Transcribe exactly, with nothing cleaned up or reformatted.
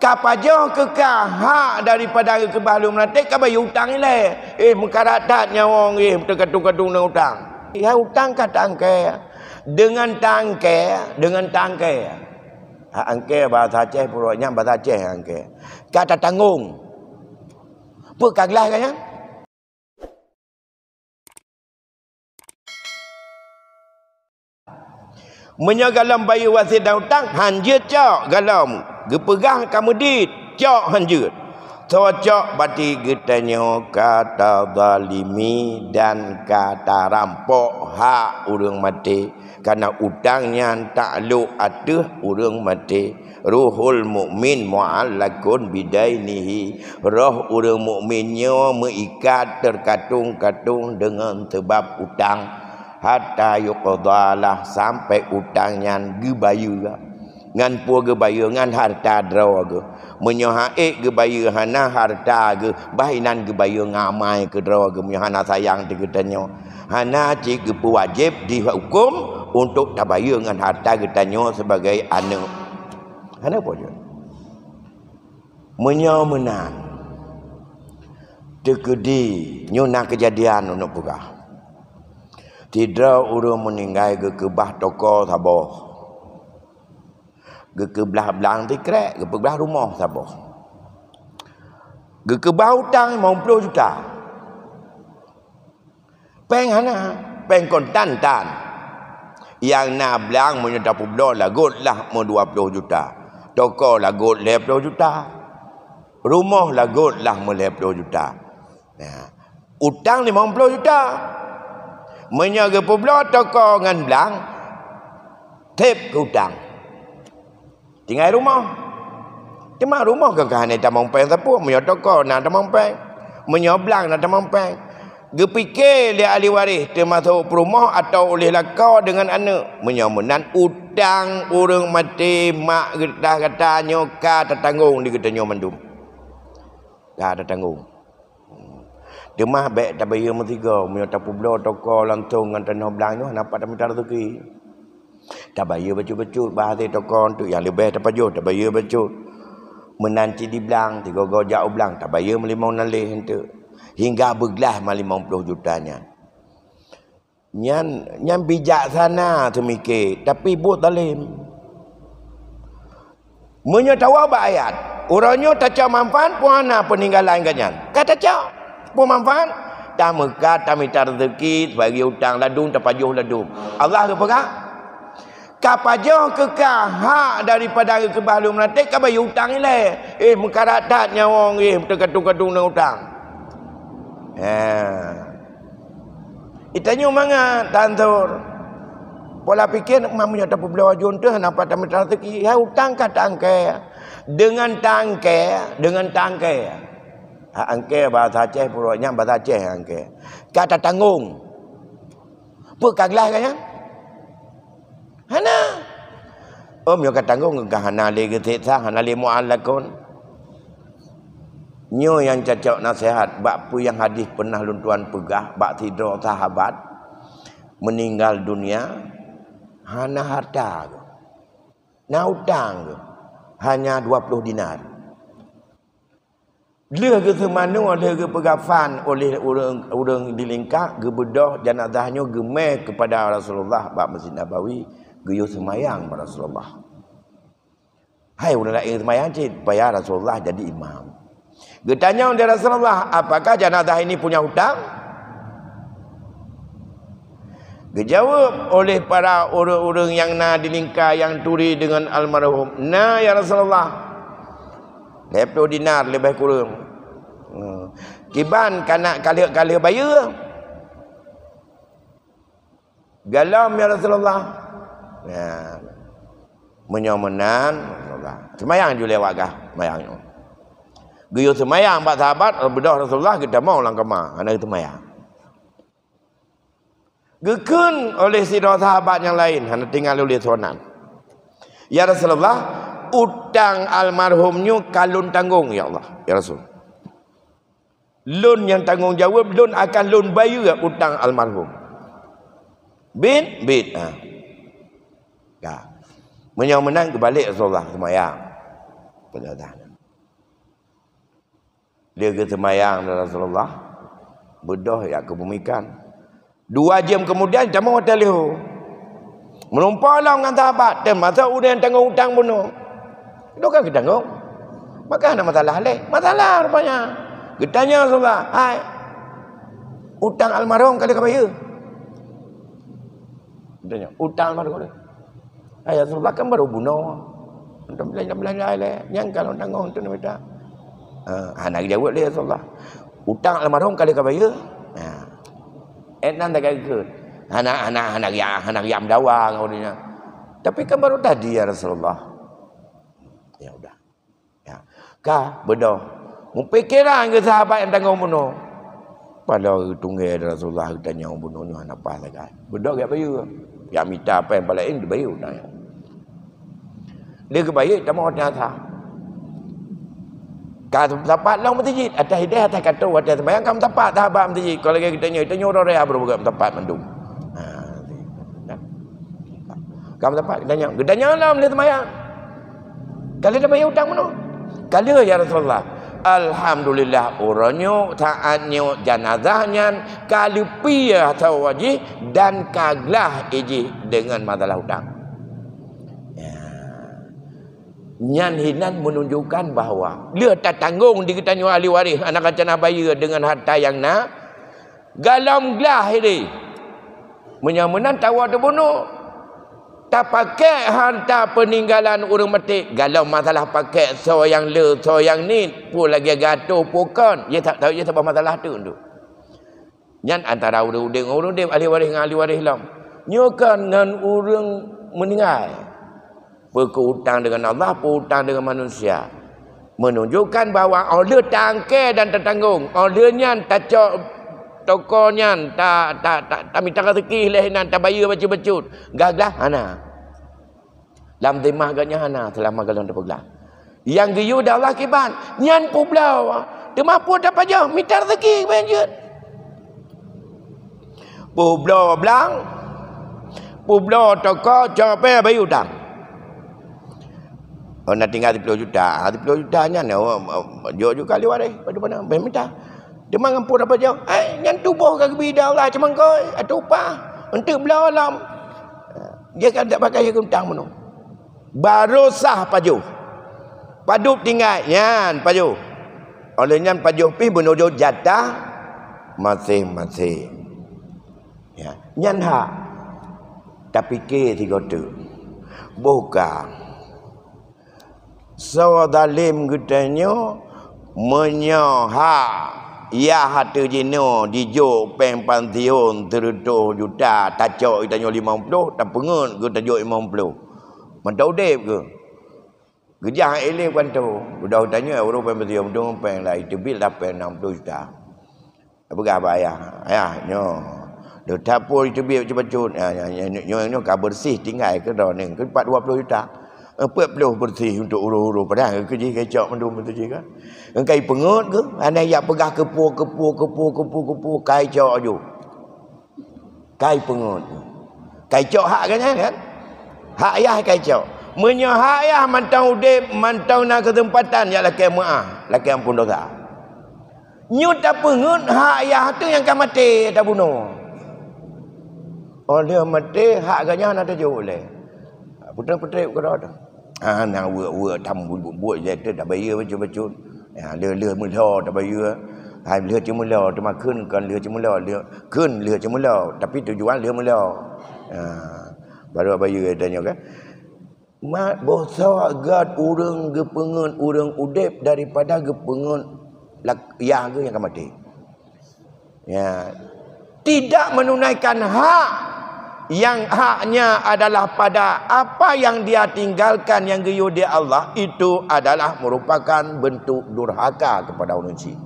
Ka pajoh keu ka hak daripada geukeubah lôn meuratéb, ka bayeue utang ilée. Eh, meukarat that nyawöng, eh, teukatung-katung deungon utang. Ya, utang ka taangkée. Deungon taangkée, deungon taangkée. Hak angkée bahasa Aceh, purok nyan bahasa Aceh angkée. Ka tatanggong. Peue ka glaih ka nyan? Meunyoe gohlom bayeue wasiet dan utang, han jeuet cok gohlom. Geupeugah ka meudit, cok han jeuet. Soe cok, berarti geutanyoe ka tazalimi dan ka tarampok hak ureuëng maté. Karena utang nyan taklok ateueh ureuëng maté. Ruhul mukmin mu'allakun bidainihi. Roh ureuëng mukmin nyoe meuikat teukatung-katung deungon sabab utang. Hatta yuqdalah, sampai utang nyan geubayeue. Ngon peue geubayeue? Ngon hareuta droe geuh. Meunyoe han ék geubayeue hana hareuta geuh, bah inan geubayeue ngon amai keu droe geuh meunyoe hana sayang teuh geutanyoe. Hana cit geupeuwajéb dihukôm untuk tabayeue ngon hareuta geutanyoe sibagai aneuëk. Hana peue jeuet. Meunyoe meunan, teukeudi nyoe na keujadian uneuk peugah. Sidroe ureuëng meuninggai geukeubah toko saboh. Geukeubah blang sikrek, geupeubah rumoh saboh. Geukeubah utang limong ploh juta. Péng hana, péng kontan tan. Nyang na blang meunyoe tapeubloe lagot lah meudua ploh juta. Toko lagot lhée ploh juta. Rumoh lagot lah meulhée ploh juta. Nah, utang limong ploh juta. Meunyoe geupeubloe toko ngon blang, seb keu utang. Tinggai rumoh. Teuma rumoh ka hana tamong péng sapeue, meunyoe toko na tamong péng, meunyoe blang na tamong péng. Geupike lé ahli waréh, teumasok peurumoh atawa uleh lakoe deungon aneuëk. Meunyoe meunan, utang ureuëng maté mak gata-gata nyoe ka tatanggong di geutanyoe mandum. Ka tatanggong. Teuma bék tabayeue meusigoe, meunyoe tapeubloe toko langsong ngon tanoh blang nyoe, hana pat tamita raseuki. Tabayeue bacut-bacut, bah hase toko teuk nyang leubeh tapajoh, tabayeue bacut. Meunan cit di blang, sigoe-goe jak u blang, tabayeue meulimong naleh enteuk. Hingga beuglaih ma limong ploh juta nyan. Nyan, nyan bijaksana teumike, tapi buet zalim. Meunyoe tawoe bak ayat, uroe nyoe tacok manfaat peue hana peuninggalan geuh nyan? Ka tacok peue manfaat? Tameukat, tamita raseuki, bagi utang ladum, tapajoh ladum. Allah geupeugah, ka pajoh keu ka hak daripada geukeubah lôn meuratéb, ka bayeue utang ilée. Eh, meukarat that nyawöng, eh, teukatung-katung deungon utang. Ha. Geutanyoe mangat taantur. Pola pike, meunyoe tapeubloe aju enteuk, hana pat tamita raseuki. Ya, utang ka taangkée. Deungon taangkée, deungon taangkée. Hak angkée bahasa Aceh, purok nyan bahasa Aceh angkée. Ka tatanggong. Peue ka glaih ka nyan? Hana. Om nyoe ka tanggong ka hana lé geuseksa, hana lé mu'allakun. Nyoe nyang cocok naseuhat bak peue nyang hadis peunah lôn tuan peugah bak sidroe sahabat meuninggal dunia hana hareuta geuh. Na utang geuh hanya dua ploh dinar. Lheueh geuseumanoe, lheueh geupeugafan oleh ureuëng, ureuëng di lingka, geubeudôh janazah nyoe geumé keupada Rasulullah bak Masjid Nabawi, geuyue seumayang bak Rasulullah. Hai ureuëng laén seumayang cit, supaya Rasulullah jadi imam. Geutanyong di Rasulullah, "Apakah janazah ini punya hutang?" Geujaweueb oleh para ureuëng-ureuëng nyang na di lingka nyang turi deungon almarhum, "Na, ya Rasulullah, lhée ploh dinar leubeh kureueng. Hmm. Kiban ka na ka lheueh, ka lheueh bayeue." "Gohlom, ya Rasulullah." Ya. Meunyoe meunan, Rasulullah, seumayang ju lé awak gah, seumayang nyoe. Geuyue seumayang bak sahabat, beudôh Rasulullah geutamong lam kama, hana geuseumayang. Geukheun oleh sidroe sahabat nyang laén, hana tinggai lé soe nan, "Ya Rasulullah, utang almarhum nyoe ka lôn tanggong, ya Allah, ya Rasul. Lôn nyang tanggong jaweueb, lôn akan lôn bayeue utang almarhum." "Bit, bit." Ha. Ka. Meunyoe meunan geubalek Rasulullah seumayang. Lheueh geuseumayang Rasulullah, beudôh jak keu peumikir. Dua jeuem keumudian, tamong watèe leuhô. Meulumpoe lom ngon sahabat, teumasok ureueng nyang tanggong utang bunoe. Itu kan geutanggong. Maka hana masalah lé. Masalah rupanya. Geutanyong Rasulullah, "Hai, utang almarhum ka lheueh kabayeue?" Geutanyong, "Utang almarhum ka lheueh?" "Hai, ya Rasulullah, kan baru bunoe. Untuk belanja-belanja lé. Nyang ka lôn tanggong tu mita." Ha, hana geujaweueb lé Rasulullah. "Utang almarhum ka lheueh kabayeue?" Ha. Eh, nan dah geukheun. Hana, hana, hana riam, hana riam dawa ngon ureueng nyan. "Tapi kan baru tadi, ya Rasulullah." Ya udah. Ya. Ka, beudôh. Meupikiran keu sahabat nyang tanggong bunoe. Padahai tunggée Rasulullah geutanyong bunoe nyoe hana paih sagai. Beudôh geujak bayeue. Jak mita péng palaén dibayeue utang nyan. Lheueh geubayeue tamong watèe asa. Ka meusapat lom meuseujid, atas idéh atas kato watèe seumayang ka meusapat sahabat meuseujid. Kon lagèe geutanyoe, tanyoe uroe raya baru meusapat mandum. Ha, ka meusapat geutanyong. Geutanyong lom lheueh seumayang. Ka lheueh tabayeue utang bunoe? Ka lheueh, ya Rasulullah. Alhamdulillah, uroe nyoe, saat nyoe, janazah nyan ka leupie sawoe jih dan ka glah jih deungon masalah utang. Ya. Nyan hinan menunjukkan bahwa lheueh tatanggong di geutanyoe ahli waréh, aneuk cucu na bayeue deungon harta nyang na, golom glah idéh. Meunyoe meunan tawoe teubunoe, tapakék harta peuninggalan ureueng maté, golom masalah pakék soe nyang le, soe nyang niet, peue lagèe gato, peue kon, ya sa-, ya saboh masalah teuk tu. Nyan antara ureueng udeb ngon ureueng udeb, ahli waréh ngon ahli waréh lom. Nyoe kon ngon ureueng meuninggai. Peu keu utang deungon Allah, peu utang deungon manusia. Menunjukkan bahwa óh lheueh taangkée dan tatanggong, óh lheueh nyan tacok toko nyan, ta, ta, ta, tamita raseuki lé nan, tabayeue bacut-bacut, glah-glah hana. Lam zimah geuh nyan hana, seulama golom tapeuglah. Nyang geuyue di Allah kiban, nyan peubloe. Teuma peue tapajoh, mita raseuki keubeuen jeuet. Peubloe blang, peubloe toko, cok péng bayeue utang. Oh, na tinggai siploh juta. Ha, siploh juta nyan, oh, jok ju kali waréh, padub mana, bèk mita. Teuma ngon peue tapajoh, eh, nyan tuboh ka geubri di Allah, cuma engkôi, ateueh upah, eunteuk bloe lom. Dia kan tak pakai utang bunoe. Baru sah pajoh. Padub tinggai, nyan pajoh. Óh lheueh nyan pajoh pih meunurot jatah maséng-maséng. Ya, nyan hak. Tapiké sigoe teuk. Boh ka. Soe zalem geutanyoe, meunyoe hak yah ateueh jinoe jijok péng pansiun sireutoh juta, tacok geutanyoe limong ploh, tapeungeut geuh tajok limong ploh. Mantong udeb geuh. Geujak ilée kantô, udah tanyoe ureueng péng beutôi, meuteumé péng lah, iteubiet lah péng nam ploh juta. Peugah bak ayah, "Ayah, nyoe, lôn tapôi iteubiet bacut-bacut. Ya, ya, ya, nyoe, nyoe, nyoe ka beureuséh tinggai keu droeneuh, keu pat dua ploh juta. Peuet ploh beureuséh untuk uroe-uroe, padahai keu jih kecok mandum beutôi jih kan. Engkai peungeut keuh, hana jak peugah keupeue, keupeue, keupeue, keupeue, keupeue, kai cok ju." Kai peungeut. Kai cok hak geuh nyan kan? Hak yah kai cok. Meunyoe hak yah mantong udeb, mantong na keuseumpatan jak lakée meuáh, lakée amphon dosa. Nyoe tapeungeut hak yah teuh nyang ka maté tabunoe. Óh lheueh maté hak geuh nyan hana tajok lé. Peutrép-peutrép keudroe teuh. Ha, na weuek-weuek tam buet-buet jai teuh tabayeue bacut-bacut. Ya, lheueh-lheueh meulhô tabayeue. Hai lheueh ceumeulhô, teuma kheun kon lheueh ceumeulhô, lheueh, kheun lheueh ceumeulhô, tapi tujuan lheueh meulhô. Ha, baru bayeue tanyoe kan. Ma-, boh soe göt ureueng geupeungeut ureueng udeb daripada geupeungeut lak-, yah geuh nyang ka maté. Ya. Tidak menunaikan hak yang haknya adalah pada apa yang dia tinggalkan yang geuyue di Allah, itu adalah merupakan bentuk durhaka kepada ureueng chik.